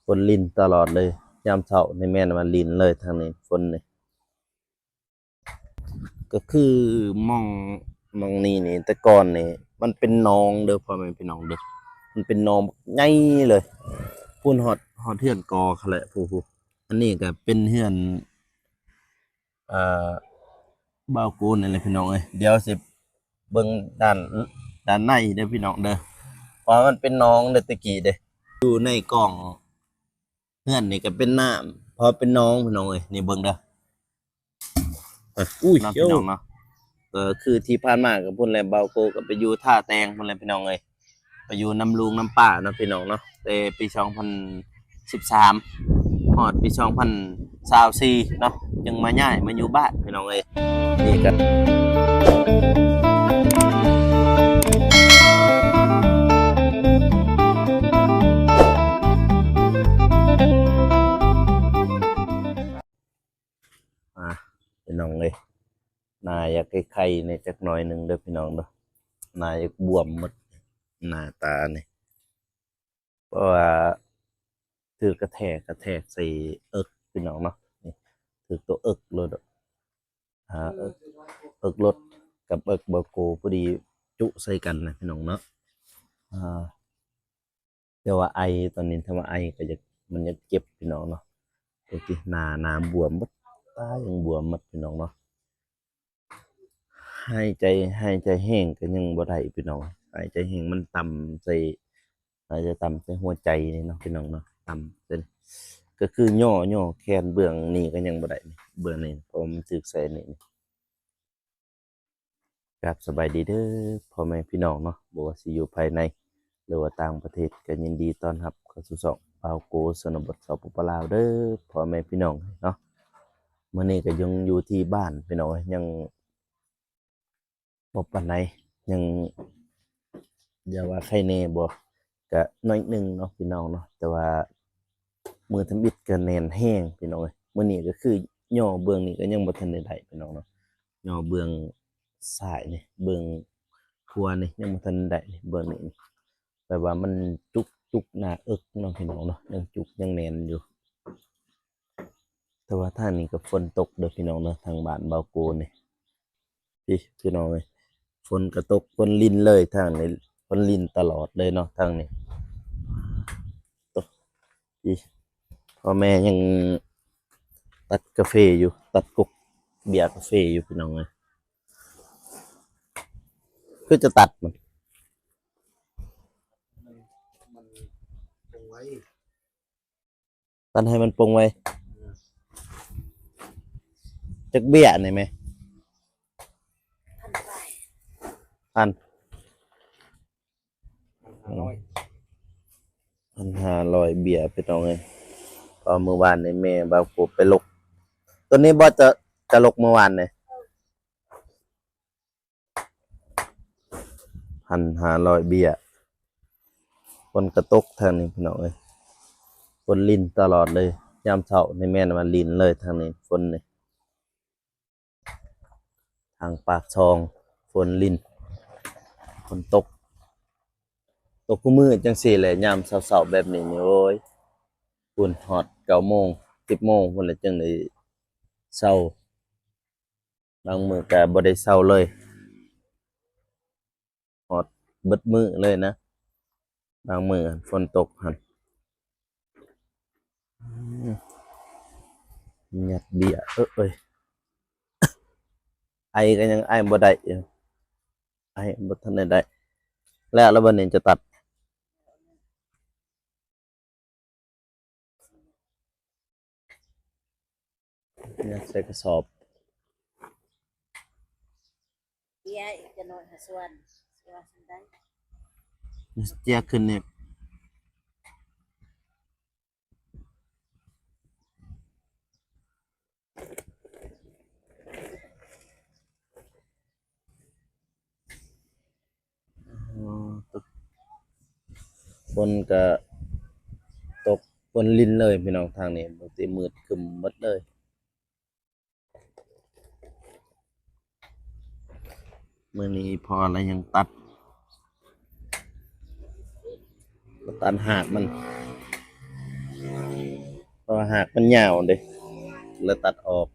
ຝົນລິນຕະຫຼອດເລີຍ. ຍາມເຊົ້ານີ້ແມ່ນວ່າລິນເລີຍ ທາງນີ້ຝົນນີ້. ກໍຄືໝ່ອງ ໝ່ອງນີ້ນີ້ ແຕ່ກ່ອນນີ້ມັນເປັນໜອງເດີ ພໍ່ແມ່ພີ່ນ້ອງເດີ, ມັນເປັນໜອງບັກໃຫຍ່ເລີຍ ພຸ້ນ ຮອດ ຮອດເຮືອນກໍຫັ້ນແຫຼະ ຜູ້ ຜູ້. ອັນນີ້ກໍເປັນເຮືອນ ເອີ ບ່າວກູນນີ້ແຫຼະພີ່ນ້ອງເອີຍ. ດຽວຊິເບິ່ງດ້ານ ດ້ານໃນເດີພີ່ນ້ອງເດີ ເພາະວ່າມັນເປັນໜອງເດີ ແຕ່ກີ້ເດ້ ຢູ່ໃນກ້ອງເຮືອນນີ້ກໍເປັນນ້ຳ ເພາະເປັນໜອງພີ່ນ້ອງເອີຍ. ນີ້ເບິ່ງເດີ ອຸ້ຍ ເນາະ ໂອ້ ພີ່ນ້ອງເນາະ. ກໍຄືທີ່ຜ່ານມາກໍພຸ້ນແຫຼະ ບ່າວໂກກໍໄປຢູ່ທ່າແຕງພຸ້ນແຫຼະພີ່ນ້ອງເອີຍ, ໄປຢູ່ນຳລຸງນຳປ້າເນາະພີ່ນ້ອງເນາະ. ແຕ່ປີສອງພັນສິບສາມ ຮອດປີສອງພັນຊາວສີ່ເນາະ ຈຶ່ງມາຍ້າຍມາຢູ່ບ້ານພີ່ນ້ອງເອີຍ. ນີ້ກໍ ອ່າ ພີ່ນ້ອງເອີຍ ໜ້າຢາກໄຄໆແດ່ຈັກໜ້ອຍໜຶ່ງເດີພີ່ນ້ອງເດີ, ໜ້າຢາກບວມໝົດ ໜ້າຕານີ້ ເພາະວ່າຖືກກະແທກ ກະແທກໃສ່ເອິກພີ່ນ້ອງເນາະ. ນີ້ ຖືກຕົວເອິກໂລດ ອ່າ ເອິກ ເອິກລົດກັບເອິກບ່າວໂກ ພໍດີຈຸໃສ່ກັນນະພີ່ນ້ອງເນາະ. ອ່າ ແຕ່ວ່າໄອຕອນນີ້ ຖ້າວ່າໄອກໍຢາກ ມັນຢາກເຈັບພີ່ນ້ອງເນາະ. ໂອ້ຍ ໜ້າ ໜ້າບວມໝົດ ຕາຍັງບວມໝົດພີ່ນ້ອງເນາະ. ຫາຍໃຈ ຫາຍໃຈແຮງກໍຍັງບໍ່ໄດ້ພີ່ນ້ອງ, ຫາຍໃຈແຮງມັນຕ່ຳໃສ່ ຫາຍໃຈຕ່ຳໃສ່ຫົວໃຈນີ້ເນາະພີ່ນ້ອງເນາະ, ຕ່ຳໃສ່ ກໍຄືຍໍ ຍໍແຂນເບື້ອງນີ້ກໍຍັງບໍ່ໄດ້ ເບື້ອງນີ້ ເພາະວ່າມັນຖືກໃສ່ອັນນີ້. ກາບສະບາຍດີເດີພໍ່ແມ່ພີ່ນ້ອງເນາະ, ບໍ່ວ່າຊິຢູ່ພາຍໃນ ຫຼືວ່າຕ່າງປະເທດ ກໍຍິນດີຕ້ອນຮັບເຂົ້າສູ່ຊ່ອງບ່າວໂກຊົນນະບົດ ສປປ ລາວ ເດີພໍ່ແມ່ພີ່ນ້ອງເນາະ. ມື້ນີ້ກໍຍັງຢູ່ທີ່ບ້ານພີ່ນ້ອງເອີຍ, ຍັງບໍ່ປານໃດ ຍັງ ຢ່າວ່າໄຄແດ່ບໍ່ ກະໜ້ອຍໜຶ່ງເນາະພີ່ນ້ອງເນາະ, ແຕ່ວ່າມື້ທຳອິດກະແໜ້ນແຮງພີ່ນ້ອງເອີຍ. ມື້ນີ້ກໍຄືຍໍເບື້ອງນີ້ກໍຍັງບໍ່ທັນໄດ້ໄດ້ພີ່ນ້ອງເນາະ, ຍໍເບື້ອງຊ້າຍນີ້ ເບື້ອງຂວານີ້ຍັງບໍ່ທັນໄດ້ນີ້ ເບື້ອງນີ້ນີ້ ແປວ່າມັນຈຸກ ຈຸກໜ້າເອິກເນາະພີ່ນ້ອງເນາະ, ຍັງຈຸກຍັງແໜ້ນຢູ່. ແຕ່ວ່າທາງນີ້ກໍຝົນຕົກເດີພີ່ນ້ອງເດີ ທາງບ້ານບ່າວໂກນີ້. ພີ່ ພີ່ນ້ອງເອີຍ ຝົນກໍຕົກ ຝົນລິນເລີຍ ທາງນີ້ຝົນລິນຕະຫຼອດເລີຍເນາະ ທາງນີ້. ໂອ້ ພີ່ ພໍ່ແມ່ຍັງຕັດກາເຟຢູ່ ຕັດກົກເບຍກາເຟຢູ່ພີ່ນ້ອງເອີຍ. ຄືຈະຕັດມັນ ມັນ ມັນ ຕັດໃຫ້ມັນປົງໄວ. ຈັກເບ້ຍນີ້ແມ່? ພັນປາຍ ພັນ ພັນຫ້າຮ້ອຍ ພັນຫ້າຮ້ອຍເບ້ຍພີ່ນ້ອງເອີຍ. ເພາະມື້ວານນີ້ແມ່ບ່າວໂກໄປຫຼົກ ຕົວນີ້ບໍ່ ຈະ ຈະຫຼົກມື້ວານນີ້. ພັນຫ້າຮ້ອຍເບ້ຍ. ຝົນກະຕົກທາງນີ້ພີ່ນ້ອງເອີຍ, ຝົນລິນຕະຫຼອດເລີຍ. ຍາມເຊົ້ານີ້ແມ່ນວ່າລິນເລີຍທາງນີ້ ຝົນນີ້. ທາງປາກຊ່ອງຝົນລິນ ຝົນຕົກ ຕົກຄູ່ມື້ຈັ່ງຊີ້ແຫຼະ. ຍາມເຊົ້າໆແບບນີ້ນີ້ ໂອ້ຍ ພຸ້ນ ຮອດເກົ້າໂມງ ສິບໂມງພຸ້ນແຫຼະ ຈຶ່ງໄດ້ເຊົາ. ບາງມື້ກະບໍ່ໄດ້ເຊົາເລີຍ ຮອດເບິດມື້ເລີຍນະ. ບາງມື້ຫັ້ນຝົນຕົກຫັ້ນ ອືມ ຍັດເບ້ຍ ເອີ ເອີຍ ໄອກໍຍັງໄອບໍ່ໄດ້ຢູ່ ໄອບໍ່ທັນໄດ້ໄດ້. ແລ້ວ ແລ້ວບັດນີ້ຈະຕັດ ຍັດໃສ່ກະສອບ. ເຈຍອີກຈັກໜ້ອຍຫາສ່ວນ ຊິວ່າຊັ້ນໃດ ເຈຍຂຶ້ນອີກ. ອໍ ຕົກ ຝົນກະຕົກ ຝົນລິນເລີຍພີ່ນ້ອງ. ທາງນີ້ບາງທີມືດຄຶ້ມໝົດເລີຍ. ມື້ນີ້ພໍ່ລະຍັງຕັດ ຕັດຮາກມັນ. ຫາກມັນຍາວເດ້ ເລີຍຕັດອອກ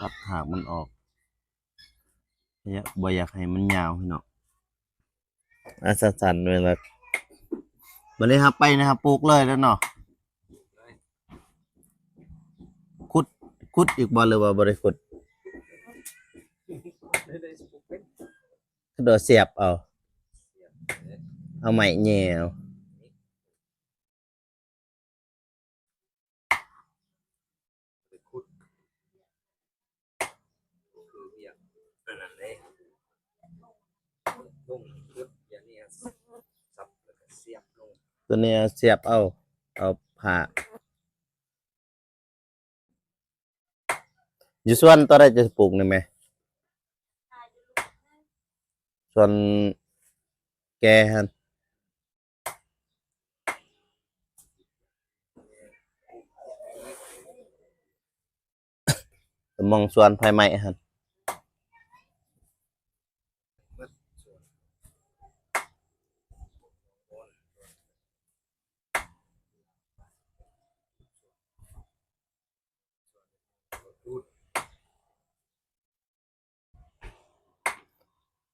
ຕັດຫາກມັນອອກ ຢາກ ບໍ່ຢາກໃຫ້ມັນຍາວເນາະ. ອັນສັ້ນໆ ແມ່ນລະ. ບັດນີ້ເຮົາໄປນະ ເຮົາປູກເລີຍແລ້ວເນາະ. ຂຸດ ຂຸດອີກບໍ່ ຫຼືວ່າບໍ່ໄດ້ຂຸດ? ຄືໂດດສຽບເອົາ ເອົາໄມ້ແຫຍ່ເອົາ. ໄປຂຸດ ຄືວຽກອັນນັ້ນເດ້ ລົງຂຸດ ຢ່າງນີ້ ສັບແລ້ວກໍສຽບລົງ ຕົວນີ້ສຽບເອົາ ເອົາຜ້າ. ຢູ່ສວນຕົວໃດຈະປູກນີ້ແມ່? ສວນແກຫັ້ນ ມອງສວນໄຟໄໝ້ຫັ້ນ.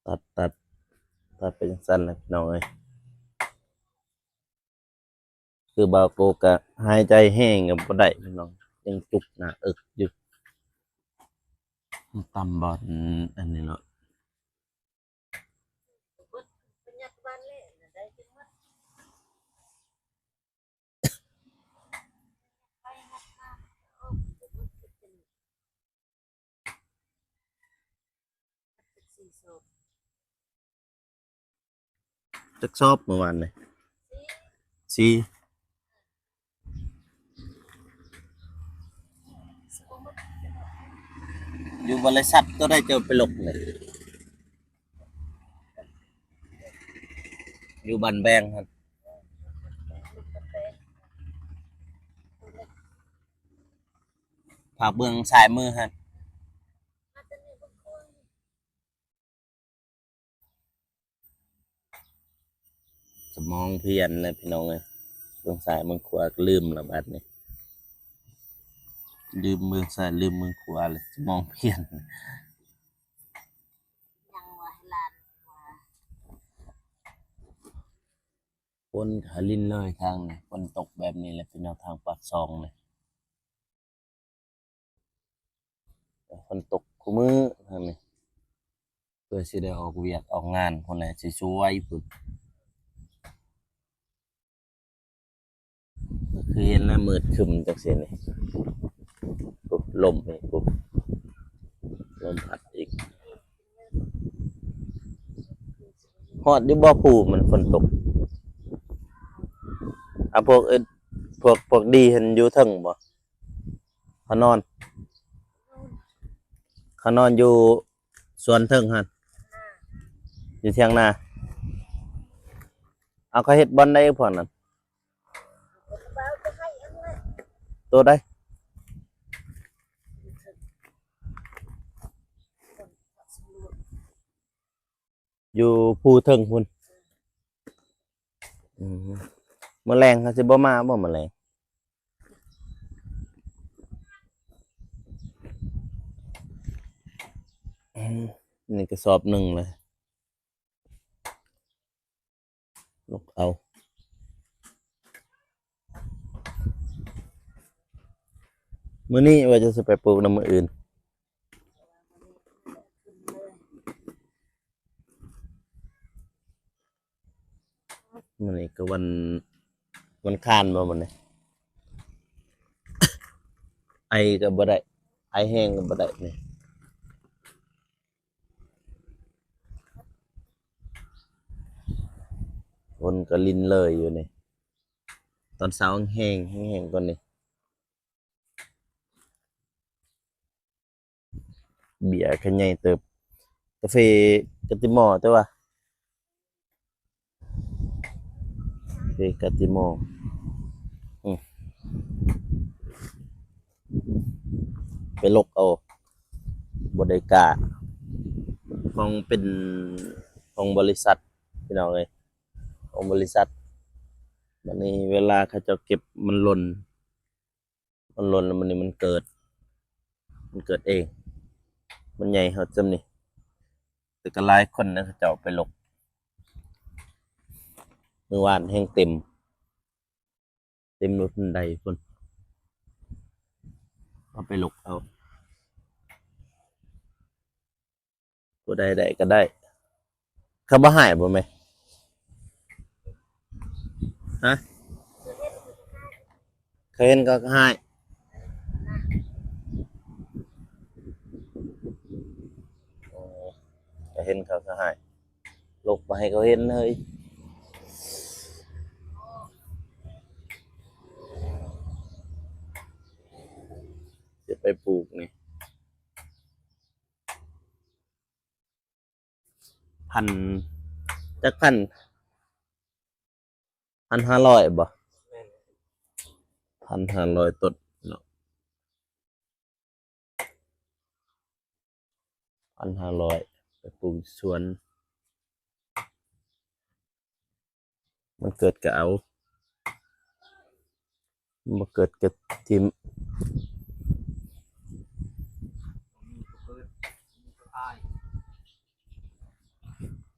ຕັດ ຕັດ ຕັດໄປຈັ່ງຊັ້ນແຫຼະພີ່ນ້ອງເອີຍ. ຄືບ່າວໂກກະຫາຍໃຈແຮງກໍບໍ່ໄດ້ພີ່ນ້ອງ ຍັງຈຸກໜ້າເອິກຢູ່. ຕຳບ່ອນອັນນີ້ເນາະ. ຈັກສອບມື້ວານນີ້? ສີ່. ຢູ່ບໍລິສັດຕົວໃດເຈົ້າໄປລົກນີ້? ຢູ່ບ້ານແບງຫັ້ນ ພາກເບື້ອງຊ້າຍມືຫັ້ນ. ສະໝອງພຽນແລ້ວພີ່ນ້ອງເອີຍ ເບິ່ງຊ້າຍເບິ່ງຂວາກໍລືມແລ້ວບາດນີ້ ລືມເບິ່ງຊ້າຍລືມເບິ່ງຂວາແລ້ວ ສະໝອງພຽນ. ຝົນກໍລິນເລີຍທາງນີ້ ຝົນຕົກແບບນີ້ແຫຼະພີ່ນ້ອງ ທາງປາກຊ່ອງນີ້. ຝົນຕົກຄູ່ມື້ທາງນີ້ ເພື່ອຊິໄດ້ອອກວຽກອອກງານພຸ້ນແຫຼະ ຊິສວຍພຸ້ນ. ຄືເຫັນແລ້ວມືດຄຶ້ມຈັ່ງຊີ້ນີ້ ໂອ້ ລົມອີກ ໂອ້ ລົມພັດອີກ. ຮອດຢູ່ບໍ່ພູມັນຝົນຕົກ? ອາ ພວກເອີ ພວກ ພວກດີຫັ້ນຢູ່ເທິງບໍ່? ເຂົານອນ ເຂົານອນຢູ່ສວນເທິງຫັ້ນ ຢູ່ຖຽງນາ. ເອົາ ເຂົາເຮັດບ່ອນໃດພວກນັ້ນ? ໂຕໃດ? ຢູ່ພູເທິງພຸ້ນ. ອືມ ມື້ແລງເຂົາຊິບໍ່ມາບໍ່ມື້ແລງ? ອືມ ນີ້ກະສອບໜຶ່ງເລີຍ ລົກເອົາ. ມື້ນີ້ວ່າຈະຊິໄປປູກນຳມື້ອື່ນ. ມື້ນີ້ກໍວັນ ວັນຄານບໍ່ມື້ນີ້? ໄອກໍບໍ່ໄດ້ ໄອແຮງກໍບໍ່ໄດ້ນີ້. ຝົນກໍລິນເລີຍຢູ່ນີ້ ຕອນເຊົ້າແຮງ ແຮງກວ່ານີ້. ເບຍກໍໃຫຍ່ເຕີບ ກາເຟກາຕິມໍ ແຕ່ວ່າ ເຟກາຕິມໍ ອືມ ໄປລົກເອົາ ບໍ່ໄດ້ກ້າ ຂອງເປັນ ຂອງບໍລິສັດ ພີ່ນ້ອງເອີຍ ຂອງບໍລິສັດ ບັດນີ້ເວລາເຂົາເຈົ້າເກັບມັນຫຼົ່ນ ມັນຫຼົ່ນແລ້ວ ບັດນີ້ມັນເກີດ ມັນເກີດເອງ ມັນໃຫຍ່ຮອດສ່ຳນີ້ ແຕ່ກໍຫຼາຍຄົນນະ ເຂົາເຈົ້າໄປຫຼົກ ມື້ວານແຮງເຕັມ ເຕັມລົດໃດພຸ້ນ ເອົາໄປຫຼົກເອົາ. ຜູ້ໃດໄດ້ກໍໄດ້ ເຂົາບໍ່ຮ້າຍບໍ່ແມ່? ຮະ? ເຂົາເຫັນເຂົາກໍຮ້າຍ. ໂອ້ ເຂົາເຫັນເຂົາກໍຮ້າຍ. ຫຼົກບໍ່ໃຫ້ເຂົາເຫັນເຮີ້ຍ. ຈະໄປປູກນີ້ ພັນ ຈັກພັນ? ພັນຫ້າຮ້ອຍບໍ່? ແມ່ນ ພັນຫ້າຮ້ອຍຕົ້ນເນາະ. ພັນຫ້າຮ້ອຍ ໄປປູກສວນ. ມັນເກີດກໍເອົາ ມັນບໍ່ເກີດກໍຖິ້ມ.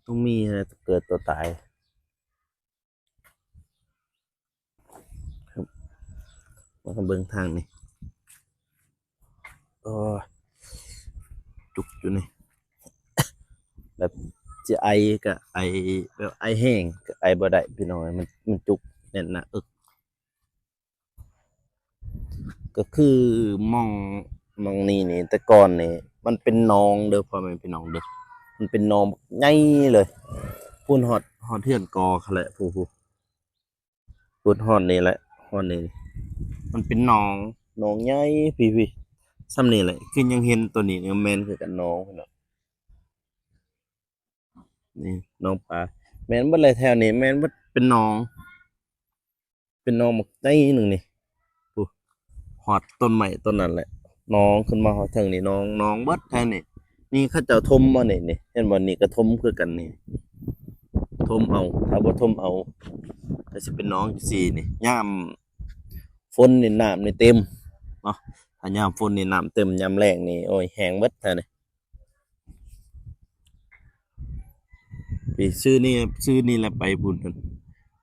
ຕ້ອງມີແຫຼະ ເກີດຕໍ່ຕາຍ. ມາເບິ່ງທາງນີ້ ໂອ້ຍ ຈຸກຢູ່ນີ້ ແບບຊິໄອກໍໄອ ແບບໄອແຮງກໍໄອບໍ່ໄດ້ພີ່ນ້ອງເອີຍ ມັນ ມັນຈຸກແໜ້ນໜ້າເອິກ. ກໍຄືໝ່ອງ ໝ່ອງນີ້ນີ້ ແຕ່ກ່ອນນີ້ມັນເປັນໜອງເດີ ພໍ່ແມ່ພີ່ນ້ອງເດີ ມັນເປັນໜອງບັກໃຫຍ່ເລີຍ ພຸ້ນ ຮອດ ຮອດເຮືອນກໍຫັ້ນແຫຼະ ພຸ້ນ ພຸ້ນ ພຸ້ນ ຮອດນີ້ແຫຼະ ຮອດນີ້ ມັນເປັນໜອງ ໜອງໃຫຍ່ພີ້ໆ ສ່ຳນີ້ແຫຼະ ຄືຍັງເຫັນໂຕນີ້ ແມ່ນຄືກັນ ໜອງພຸ້ນນະ ນີ້ໜອງປາ ແມ່ນເບິດເລີຍ ແຖວນີ້ແມ່ນເບິດ ເປັນໜອງ ເປັນໜອງບັກໃຫຍ່ໜຶ່ງນີ້ ພຸ້ນ ຮອດຕົ້ນໄມ້ຕົ້ນນັ້ນແຫຼະ ໜອງຂຶ້ນມາຮອດເທິງນີ້ ໜອງ ໜອງເບິດແຖວນີ້ ນີ້ເຂົາເຈົ້າຖົມເອົານີ້ ນີ້ ເຫັນບໍ່ ນີ້ກໍຖົມຄືກັນນີ້ ຖົມເອົາ ຖ້າບໍ່ຖົມເອົາກໍຊິເປັນໜອງຈັ່ງຊີ້ນີ້ ຍາມຝົນນີ້ນ້ຳນີ້ເຕັມເນາະ ຖ້າຍາມຝົນນີ້ນ້ຳເຕັມ ຍາມແລ້ງນີ້ ໂອ້ຍ ແຫ້ງເບິດແຖວນີ້. ປີຊື້ນີ້ ຊື້ນີ້ແຫຼະໄປພຸ້ນ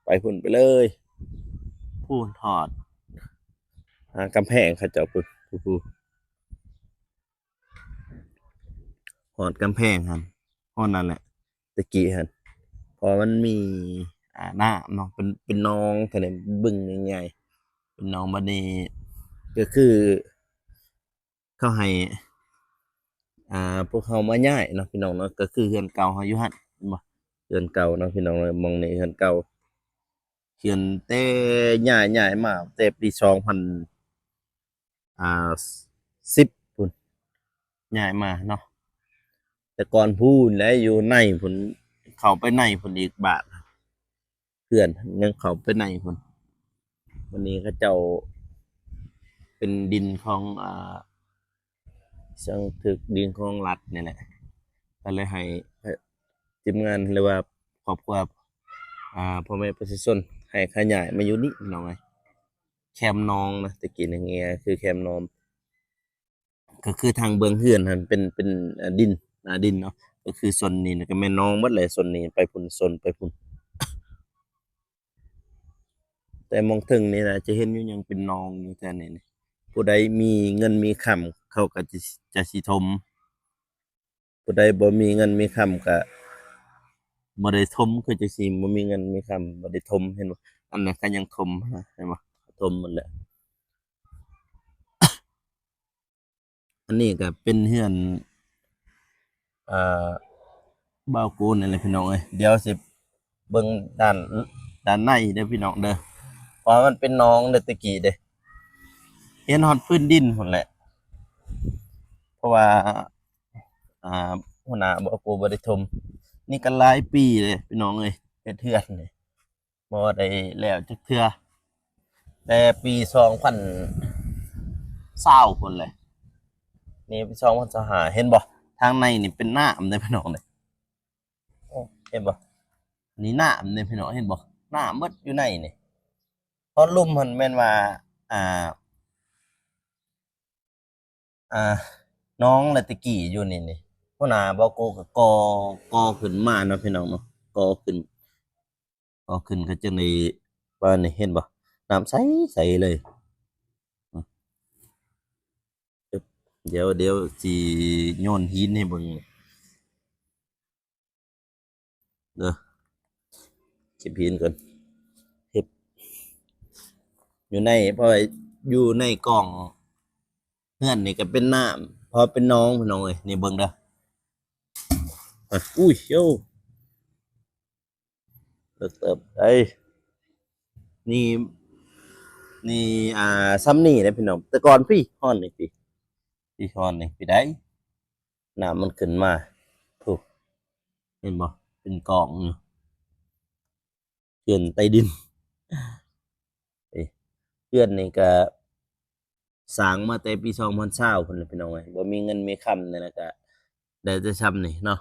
ໄປພຸ້ນໄປເລີຍ ພຸ້ນ ຮອດຫາກຳແພງເຂົາເຈົ້າພຸ້ນ ພຸ້ນ ຮອດກຳແພງຫັ້ນ ຮອດນັ້ນແຫຼະ ແຕ່ກີ້ຫັ້ນ ເພາະວ່າມັນມີ ອ່າ ນ້ຳເນາະ ເປັນ ເປັນໜອງ ແຖວນີ້ ບຶງໃຫຍ່ໆ ເປັນໜອງ ບັດນີ້ກໍຄື ເຂົາໃຫ້ ອ່າ ພວກເຮົາມາຍ້າຍເນາະ ພີ່ນ້ອງເນາະ ກໍຄືເຮືອນເກົ່າເຮົາຢູ່ຫັ້ນ ເຫັນບໍ່ ເຮືອນເກົ່າເນາະ ພີ່ນ້ອງເນາະ ໝ່ອງນີ້ເຮືອນເກົ່າ ເຮືອນແຕ່ຍ້າຍ ຍ້າຍມາແຕ່ປີສອງພັນ ອ່າ ສິບພຸ້ນ ຍ້າຍມາເນາະ ແຕ່ກ່ອນພຸ້ນແຫຼະ ຢູ່ໃນພຸ້ນ ເຂົ້າໄປໃນພຸ້ນອີກ ບ້ານ ເຮືອນຍັງເຂົ້າໄປໃນພຸ້ນ ວັນນີ້ເຂົາເຈົ້າເປັນດິນຂອງ ອ່າ ເຊິ່ງຖືກດິນຂອງລັດນີ້ແຫຼະ ກໍເລີຍໃຫ້ ເອີ່ ທີມງານ ຫຼືວ່າຄອບຄົວ ອ່າ ພໍ່ແມ່ປະຊາຊົນ ໃຫ້ເຂົາຍ້າຍມາຢູ່ນີ້ ພີ່ນ້ອງເອີຍ ແຄມໜອງນະ ແຕ່ກີ້ນີ້ຄືແຄມໜອງ ກໍຄືທາງເບື້ອງເຮືອນຫັ້ນເປັນ ເປັນ ເອີ່ ດິນ ໜ້າດິນເນາະ ກໍຄືໂຊນນີ້ນະ ກໍແມ່ນໜອງເບິດແຫຼະ ໂຊນນີ້ໄປພຸ້ນ ໂຊນໄປພຸ້ນ ແຕ່ໝ່ອງເທິງນີ້ນະ ຈະເຫັນຢູ່ ຍັງເປັນໜອງຢູ່ແຖວນີ້ ຜູ້ໃດມີເງິນມີຄຳ ເຂົາກໍຈະ ຈະຊິຖົມ ຜູ້ໃດບໍ່ມີເງິນມີຄຳກໍບໍ່ໄດ້ຖົມ ຄືຈັ່ງຊີ້ ບໍ່ມີເງິນມີຄຳ ບໍ່ໄດ້ຖົມ ເຫັນບໍ່ ອັນນັ້ນກໍຍັງຖົມ ເຫັນບໍ່ ຖົມໝົດແລ້ວ. ອັນນີ້ກໍເປັນເຮືອນ ເອີ່ ບ່າວກູນນີ້ແຫຼະ ພີ່ນ້ອງເອີຍ ດຽວຊິເບິ່ງດ້ານ ດ້ານໃນເດີ ພີ່ນ້ອງເດີ ເພາະວ່າມັນເປັນໜອງເດ້ ແຕ່ກີ້ເດ້ ເຫັນຮອດພື້ນດິນພຸ້ນແຫຼະ ເພາະວ່າ ອ່າ ຫົວໜ້າບ່າວກູນບໍ່ໄດ້ຖົມ ນີ້ກໍຫຼາຍປີເດ້ ພີ່ນ້ອງເອີຍ ເຮັດເຮືອນນີ້ ບໍ່ໄດ້ແລ້ວຈັກເທື່ອ ແຕ່ປີສອງພັນຊາວພຸ້ນແຫຼະ ນີ້ປີສອງພັນຊາວຫ້າ ເຫັນບໍ່ ທາງໃນນີ້ເປັນນ້ຳເດ້ ພີ່ນ້ອງເດ້ ໂອ້ ເຫັນບໍ່ ນີ້ນ້ຳເດ້ ພີ່ນ້ອງ ເຫັນບໍ່ ນ້ຳເບິດຢູ່ໃນນີ້ ຮອດລຸ່ມຫັ້ນແມ່ນວ່າ ອ່າ ອ່າ ໜອງລະແຕ່ກີ້ຢູ່ນີ້ນີ້ ຫົວໜ້າບໍ່ໂກກໍກໍ່ ກໍ່ຂຶ້ນມາເນາະພີ່ນ້ອງເນາະ ກໍ່ຂຶ້ນ ກໍຂຶ້ນ ກໍຈັ່ງໄດ້ວ່ານີ້ ເຫັນບໍ່? ນ້ຳໃສໆເລີຍ. ອາ ອຶບ ດຽວ ດຽວຊິໂຍນຫີນໃຫ້ເບິ່ງເດີ ເກັບຫີນກ່ອນ. ເຮັດຢູ່ໃນ ເພາະວ່າຢູ່ໃນກ້ອງເຮືອນນີ້ກໍເປັນນ້ຳ ເພາະເປັນໜອງ ພີ່ນ້ອງເອີຍ. ນີ້ເບິ່ງເດີ ອະ ອຸ້ຍ ໂອ້ ເລິກເຕີບໄດ໋ ນີ້ ນີ້ ອ່າ ຊ່ຳນີ້ແຫຼະພີ່ນ້ອງ ແຕ່ກ່ອນພີ້ ຮອດນີ້ພີ້ ພີ້ ຮອດນີ້ພີ້ໄດ໋ ນ້ຳມັນຂຶ້ນມາ ໂອ້ ເຫັນບໍ່ ເປັນກ້ອງຢູ່ ເຂື່ອນໃຕ້ດິນ. ເອີ ເຂື່ອນນີ້ກະສ້າງມາແຕ່ປີສອງພັນຊາວພຸ້ນແຫຼະພີ່ນ້ອງເອີຍ ບໍ່ມີເງິນມີຄຳນີ້ແຫຼະ ກະໄດ້ແຕ່ຊ່ຳນີ້ເນາະ.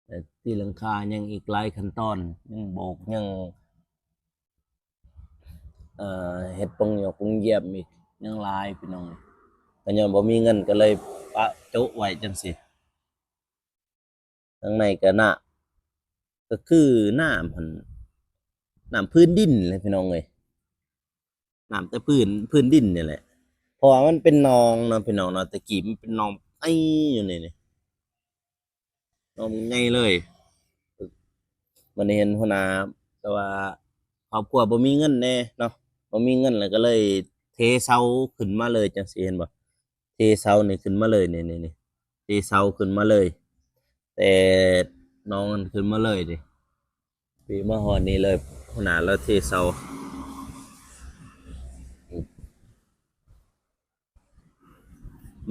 ແຕ່ຕີຫຼັງຄາຍັງອີກຫຼາຍຂັ້ນຕອນ ຍັງໂບກ ຍັງ ເອີ ເຮັດປົງຫຍອກປົງຢຽມອີກ ຍັງຫຼາຍພີ່ນ້ອງ. ກໍຍ້ອນບໍ່ມີເງິນກໍເລີຍປະໂຈະໄວ້ຈັ່ງຊີ້. ທາງໃນກໍນ້ຳ ກໍຄືນ້ຳຫັ້ນ ນ້ຳພື້ນດິນແຫຼະພີ່ນ້ອງເອີຍ. ນ້ຳແຕ່ພື້ນ ພື້ນດິນນີ້ແຫຼະ ເພາະວ່າມັນເປັນໜອງເນາະພີ່ນ້ອງເນາະ ແຕ່ກີ້ມັນເປັນໜອງໄອຢູ່ນີ້ນີ້ ໜອງໃຫຍ່ເລີຍ. ບັດນີ້ເຫັນຫົວໜ້າ ແຕ່ວ່າຄອບຄົວບໍ່ມີເງິນແດ່ເນາະ ບໍ່ມີເງິນແລ້ວກໍເລີຍເທເສົາຂຶ້ນມາເລີຍຈັ່ງຊີ້ ເຫັນບໍ່? ເທເສົານີ້ຂຶ້ນມາເລີຍ ນີ້ໆ ເທເສົາຂຶ້ນມາເລີຍ ແຕ່ໜອງນັ້ນຂຶ້ນມາເລີຍນີ້. ປີມາຮອດນີ້ເລີຍ ຫົວໜ້າລາວເທເສົາ.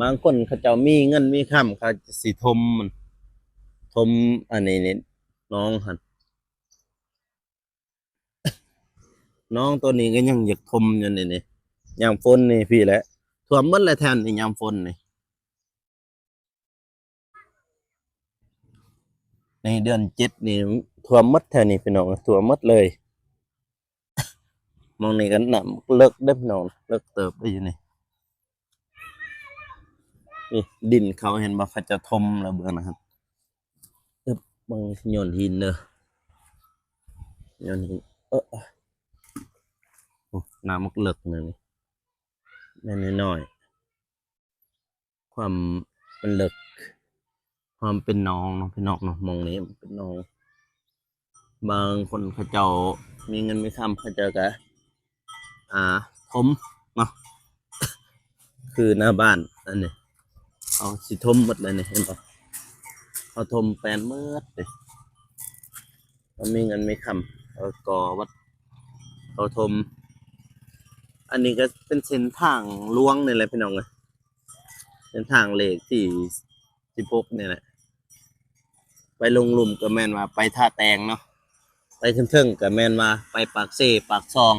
ບາງຄົນເຂົາເຈົ້າມີເງິນມີຄຳ ເຂົາຈະຊິຖົມ ຖົມອັນນີ້ນີ້ ໜອງຫັ້ນ ໜອງໂຕນີ້ກໍຍັງຢາກຖົມຢູ່ນີ້ນີ້ ຍາມຝົນນີ້ພີ້ແຫຼະ ຖ້ວມໝົດແຫຼະແຖວນີ້ຍາມຝົນນີ້. ໃນເດືອນເຈັດນີ້ຖ້ວມໝົດແຖວນີ້ພີ່ນ້ອງ ຖ້ວມໝົດເລີຍ. ໝ່ອງນີ້ກໍນ້ຳເລິກເດ້ພີ່ນ້ອງ ເລິກເຕີບເດ້ຢູ່ນີ້. ນີ້ດິນເຂົາເຫັນບໍ່ ເຂົາຈະຖົມລະເບື້ອງນະ ເອີ ເບິ່ງໂຍນຫີນເດີ ໂຍນຫີນ ເອີ ໂອ້ ນ້ຳມັນເລິກນີ້ ແມ່ນນ້ອຍໆ ຄວາມມັນເລິກ ຄວາມເປັນໜອງເນາະ ພີ່ນ້ອງເນາະ ໝ່ອງນີ້ເປັນໜອງ. ບາງຄົນເຂົາເຈົ້າມີເງິນມີຄຳ ເຂົາເຈົ້າກໍ ອ່າ ຖົມເນາະ ຄືໜ້າບ້ານອັນນີ້ ເຂົາຊິຖົມໝົດແລ້ວນີ້ ເຫັນບໍ່? ເຂົາຖົມແປນໝົດເດ້ ເຂົາມີເງິນມີຄຳ ເຂົາກໍ່ວັດ ເຂົາຖົມ. ອັນນີ້ກໍເປັນເສັ້ນທາງຫຼວງນີ້ແຫຼະພີ່ນ້ອງເອີຍ ເສັ້ນທາງເລກທີ ສິບຫົກນີ້ແຫຼະ ໄປລົງລຸ່ມກໍແມ່ນວ່າໄປທ່າແຕງເນາະ ໄປຂຶ້ນເທິງກໍແມ່ນວ່າໄປປາກເຊ ປາກຊ່ອງ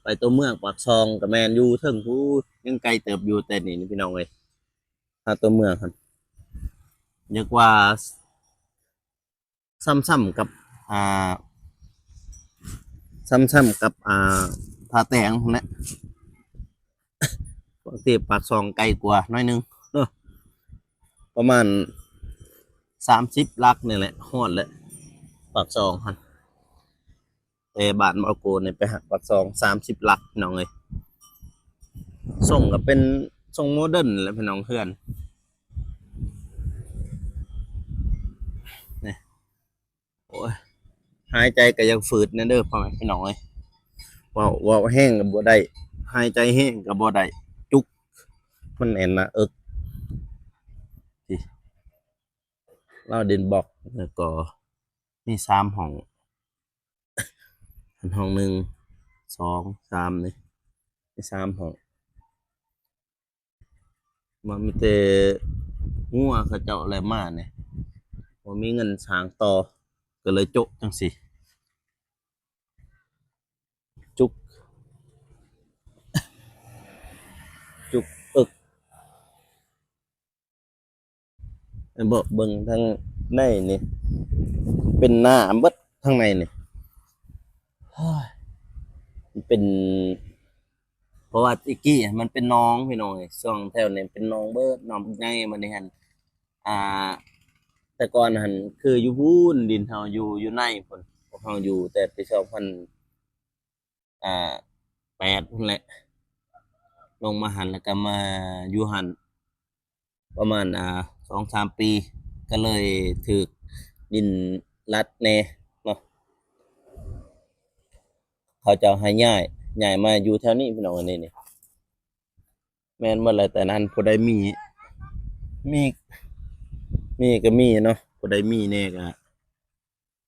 ໄປຕົວເມືອງປາກຊ່ອງກໍແມ່ນຢູ່ເທິງພຸ້ນ ຍັງໄກເຕີບຢູ່ ແຕ່ນີ້ພີ່ນ້ອງເອີຍ ຫາຕົວເມືອງຫັ້ນ ຢາກວ່າ ສ່ຳໆກັບ ອ່າ ສ່ຳໆກັບ ອ່າ ທ່າແຕງພຸ້ນແຫຼະ ບາງທີປາກຊ່ອງໄກກວ່າໜ້ອຍໜຶ່ງເນາະ ປະມານສາມສິບຫຼັກນີ້ແຫຼະ ຮອດແລ້ວ ປາກຊ່ອງຫັ້ນ ແຕ່ບ້ານບ່າວໂກນີ້ໄປຮອດປາກຊ່ອງສາມສິບຫຼັກ ພີ່ນ້ອງເອີຍ. ຊົງກໍເປັນຊົງໂມເດີນແຫຼະພີ່ນ້ອງ ເຮືອນ ນີ້ ໂອ້ຍ ຫາຍໃຈກໍຢາກຝືດແດ່ເດີ ພໍ່ແມ່ພີ່ນ້ອງເອີຍ ເວົ້າ ເວົ້າແຮງກໍບໍ່ໄດ້ ຫາຍໃຈແຮງກໍບໍ່ໄດ້ ຈຸກ ມັນແໜ້ນໜ້າເອິກ. ນີ້ ລາວດິນບລັອກ ແລ້ວກໍມີສາມຫ້ອງ ຫ້ອງໜຶ່ງ ສອງ ສາມ ນີ້ ມີສາມຫ້ອງ. ວ່າມີແຕ່ງົວເຂົາເຈົ້າແລ່ນມານີ້ ບໍ່ມີເງິນສ້າງຕໍ່ ກໍເລີຍໂຈະຈັ່ງຊີ້ ຈຸກ ຈຸກເອິກ. ເບິ່ງທາງໃນນີ້ ເປັນນ້ຳເບິດທາງໃນນີ້ ໂອ້ຍ. ມັນເປັນ ເພາະວ່າແຕ່ກີ້ມັນເປັນໜອງພີ່ນ້ອງເອີຍ ຊ່ວງແຖວນີ້ເປັນໜອງເບີດ ໜອງບັກໃຫຍ່ ບັດນີ້ຫັ້ນ ອ່າ ແຕ່ກ່ອນຫັ້ນຄືຢູ່ພຸ້ນ ດິນເຮົາຢູ່ ຢູ່ໃນພຸ້ນ ພວກເຮົາຢູ່ແຕ່ປີສອງພັນ ອ່າ ແປດພຸ້ນແຫຼະ ລົງມາຫັ້ນ ແລ້ວກໍມາຢູ່ຫັ້ນ ປະມານ ອ່າ ສອງສາມປີ ກໍເລີຍຖືກດິນລັດແດ່ເນາະ ເຂົາເຈົ້າໃຫ້ຍ້າຍ ຍ້າຍມາຢູ່ແຖວນີ້ພີ່ນ້ອງ ອັນນີ້ນີ້ ແມ່ນໝົດແຫຼະ ແຕ່ນັ້ນຜູ້ໃດມີ ມີ ມີກໍມີເນາະ ຜູ້ໃດມີແດ່ກໍ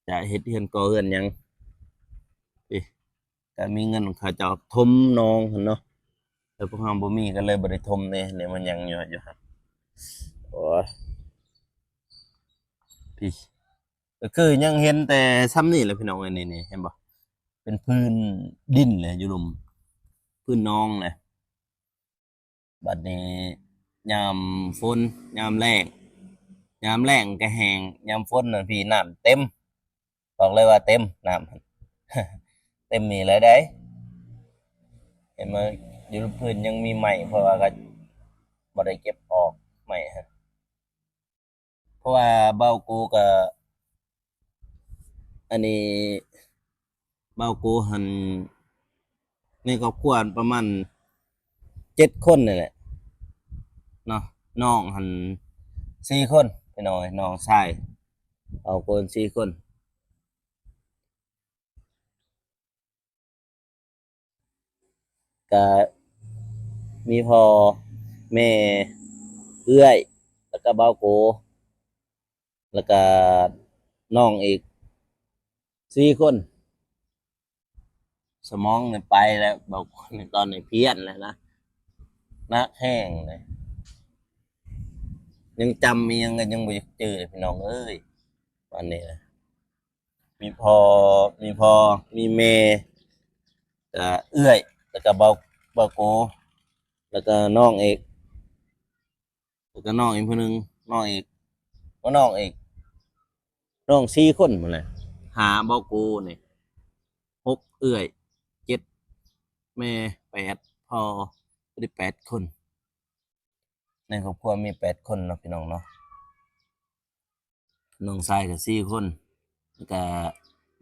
ຈະເຮັດເຮືອນກໍ່ເຮືອນຫຍັງ ເອີ ກໍມີເງິນເຂົາເຈົ້າຖົມໜອງຫັ້ນເນາະ ແຕ່ພວກເຮົາບໍ່ມີກໍເລີຍບໍ່ໄດ້ຖົມແດ່ ນີ້ມັນຍັງຢູ່ ຢູ່ຫັ້ນ ໂອ້ຍ ພີ້ ກໍຄືຍັງເຫັນແຕ່ຊ່ຳນີ້ແຫຼະພີ່ນ້ອງເອີຍ ນີ້ ນີ້ ເຫັນບໍ່ ເປັນພື້ນດິນແຫຼະ ຢູ່ລຸ່ມ ພື້ນໜອງແຫຼະ. ບັດນີ້ຍາມຝົນ ຍາມແລ້ງ ຍາມແລ້ງກໍແຫ້ງ ຍາມຝົນນັ້ນພີ້ ນ້ຳເຕັມ ບອກເລີຍວ່າເຕັມ ນ້ຳ ເຕັມນີ້ແຫຼະໃດ໋ ເຫັນບໍ່ ຢູ່ພື້ນຍັງມີໄມ້ ເພາະວ່າກໍບໍ່ໄດ້ເກັບອອກໄມ້ຫັ້ນ. ເພາະວ່າບ່າວໂກກໍ ອັນນີ້ ບ່າວໂກຫັ້ນ ໃນຄອບຄົວປະມານເຈັດຄົນນີ້ແຫຼະເນາະ ນ້ອງຫັ້ນສີ່ຄົນພີ່ນ້ອງເອີຍ ນ້ອງຊາຍບ່າວໂກສີ່ຄົນ. ກະມີພໍ່ແມ່ ເອື້ອຍ ແລ້ວກະບ່າວໂກ ແລ້ວກະນ້ອງອີກສີ່ຄົນ. ສະໝອງນີ້ໄປແລ້ວ ບ່າວໂກນີ້ຕອນນີ້ພຽນແລ້ວນະ ໜັກແຮງເລີຍ ຍັງຈຳອີ່ຫຍັງກໍຍັງບໍ່ຢາກຈື່ເລີຍພີ່ນ້ອງເອີຍ ປານນີ້ນະ. ມີພໍ່ ມີພໍ່ ມີແມ່ ກະເອື້ອຍ ແລ້ວກະບ່າວ ບ່າວໂກ ແລ້ວກະນ້ອງອີກ ແລ້ວກະນ້ອງອີກຜູ້ໜຶ່ງ ນ້ອງອີກ ບໍ່ ນ້ອງອີກ ນ້ອງສີ່ຄົນພຸ້ນແຫຼະ ຫ້າ ບ່າວໂກນີ້ ຫົກ ເອື້ອຍ ເຈັດ ແມ່ ແປດ ພໍ່ ໄດ້ແປດຄົນ. ໃນຄອບຄົວມີແປດຄົນເນາະພີ່ນ້ອງເນາະ ນ້ອງຊາຍກໍສີ່ຄົນ ແລ້ວກະ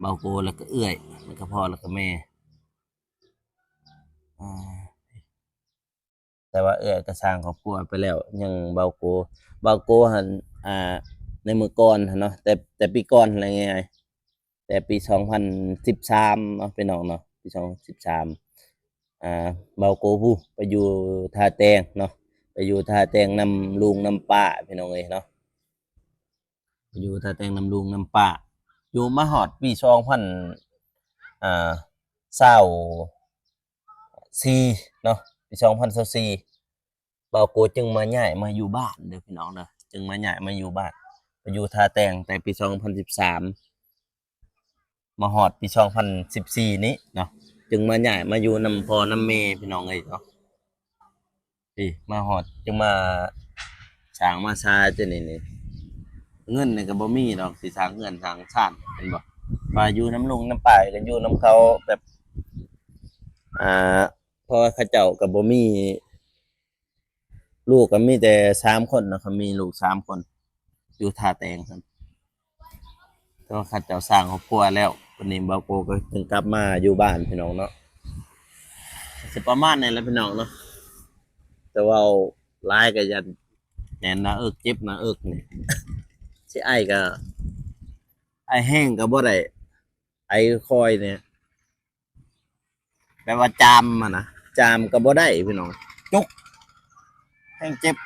ບ່າວໂກ ແລ້ວກະເອື້ອຍ ແລ້ວກະພໍ່ ແລ້ວກະແມ່ ອາ ແຕ່ວ່າເອື້ອຍກໍສ້າງຄອບຄົວໄປແລ້ວ ຍັງບ່າວໂກ ບ່າວໂກຫັ້ນ ອ່າ ໃນມື້ກ່ອນຫັ້ນເນາະ ແຕ່ ແຕ່ປີກ່ອນຫັ້ນແຫຼະ ງ່າຍໆ ແຕ່ປີສອງພັນສິບສາມເນາະພີ່ນ້ອງເນາະ ປີສອງພັນສິບສາມ ອ່າ ບ່າວໂກຜູ້ໄປຢູ່ທ່າແຕງເນາະ ໄປຢູ່ທ່າແຕງນຳລຸງນຳປ້າພີ່ນ້ອງເອີຍເນາະ ໄປຢູ່ທ່າແຕງນຳລຸງນຳປ້າ ຢູ່ມາຮອດປີສອງພັນ ອ່າ ຊາວສີ່ເນາະ ປີສອງພັນຊາວສີ່ ບ່າວໂກຈຶ່ງມາຍ້າຍມາຢູ່ບ້ານເດີພີ່ນ້ອງເດີ ຈຶ່ງມາຍ້າຍມາຢູ່ບ້ານ ໄປຢູ່ທ່າແຕງແຕ່ປີສອງພັນສິບສາມ ມາຮອດປີສອງພັນສິບສີ່ນີ້ເນາະ ຈຶ່ງມາຍ້າຍມາຢູ່ນຳພໍ່ນຳແມ່ພີ່ນ້ອງເອີຍເນາະ ນີ້ມາຮອດຈຶ່ງມາສ້າງມາຊາຈັ່ງນີ້ນີ້ ເງິນນີ້ກໍບໍ່ມີດອກ ຊິສ້າງເຮືອນສ້າງຊານ ເຫັນບໍ່ ວ່າຢູ່ນຳລຸງນຳປ້າກໍຢູ່ນຳເຂົາແບບ ອ່າ ເພາະວ່າເຂົາເຈົ້າກໍບໍ່ມີ ລູກກໍມີແຕ່ສາມຄົນເນາະ ເຂົາມີລູກສາມຄົນ ຢູ່ທ່າແຕງຫັ້ນ ແຕ່ວ່າເຂົາເຈົ້າສ້າງຄອບຄົວແລ້ວ ບັດນີ້ບ່າວໂກກໍຈຶ່ງກັບມາຢູ່ບ້ານພີ່ນ້ອງເນາະ ກໍຊິປະມານນີ້ແຫຼະພີ່ນ້ອງເນາະ ແຕ່ເວົ້າຫຼາຍກໍຢ້ານແໜ້ນໜ້າເອິກ ເຈັບໜ້າເອິກນີ້ ຊິໄອກໍໄອແຮງກໍບໍ່ໄດ້ ໄອຄ່ອຍນີ້ ແບບວ່າຈາມຫັ້ນນະ ຈາມກໍບໍ່ໄດ້ພີ່ນ້ອງ ຈຸກ ແຮງເຈັບ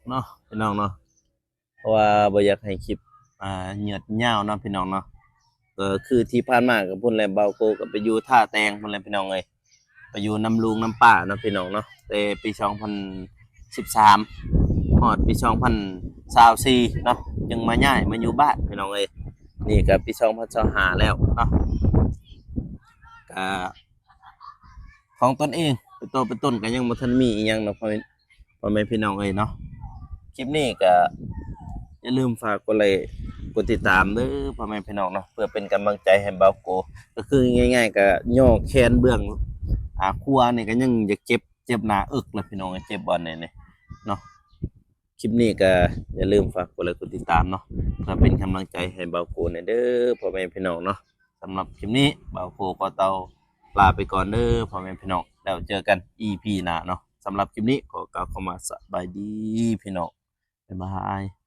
ເນາະພີ່ນ້ອງເນາະ ເພາະວ່າບໍ່ຢາກໃຫ້ຄລິບ ອ່າ ຍືດຍາວເນາະພີ່ນ້ອງເນາະ ກໍຄືທີ່ຜ່ານມາກໍພຸ້ນແຫຼະ ບ່າວໂກກໍໄປຢູ່ທ່າແຕງພຸ້ນແຫຼະພີ່ນ້ອງເອີຍ ໄປຢູ່ນຳລຸງນຳປ້າເນາະພີ່ນ້ອງເນາະ ແຕ່ປີສອງພັນສິບສາມ ຮອດປີສອງພັນຊາວສີ່ເນາະ ຈຶ່ງມາຍ້າຍມາຢູ່ບ້ານພີ່ນ້ອງເອີຍ ນີ້ກໍປີສອງພັນຊາວຫ້າແລ້ວເນາະ ກະຂອງຕົນເອງເປັນຕົວເປັນຕົນກໍຍັງບໍ່ທັນມີອີ່ຫຍັງເນາະ ພໍ່ແມ່ ພໍ່ແມ່ພີ່ນ້ອງເອີຍເນາະ ຄລິບນີ້ກໍຢ່າລືມຝາກກົດໄລ ກົດຕິດຕາມເດີພໍ່ແມ່ພີ່ນ້ອງເນາະ ເພື່ອເປັນກຳລັງໃຈໃຫ້ບ່າວໂກ. ກໍຄືງ່າຍໆ ກໍຍໍແຂນເບື້ອງ ອ່າ ຂວານີ້ກໍຍັງຢາກເຈັບ ເຈັບໜ້າເອິກແຫຼະພີ່ນ້ອງ ເຈັບບ່ອນນີ້ເນາະ. ຄລິບນີ້ກໍຢ່າລືມຝາກກົດໄລກົດຕິດຕາມເນາະ ເພື່ອເປັນກຳລັງໃຈໃຫ້ບ່າວໂກແດ່ເດີພໍ່ແມ່ພີ່ນ້ອງເນາະ. ສຳລັບຄລິບນີ້ບ່າວໂກຂໍຕົວລາໄປກ່ອນເດີພໍ່ແມ່ພີ່ນ້ອງ ແລ້ວເຈີກັນອີພີໜ້າເນາະ. ສຳລັບຄລິບນີ້ຂໍກ່າວຄຳວ່າສະບາຍດີພີ່ນ້ອງ ບາຍບາຍ.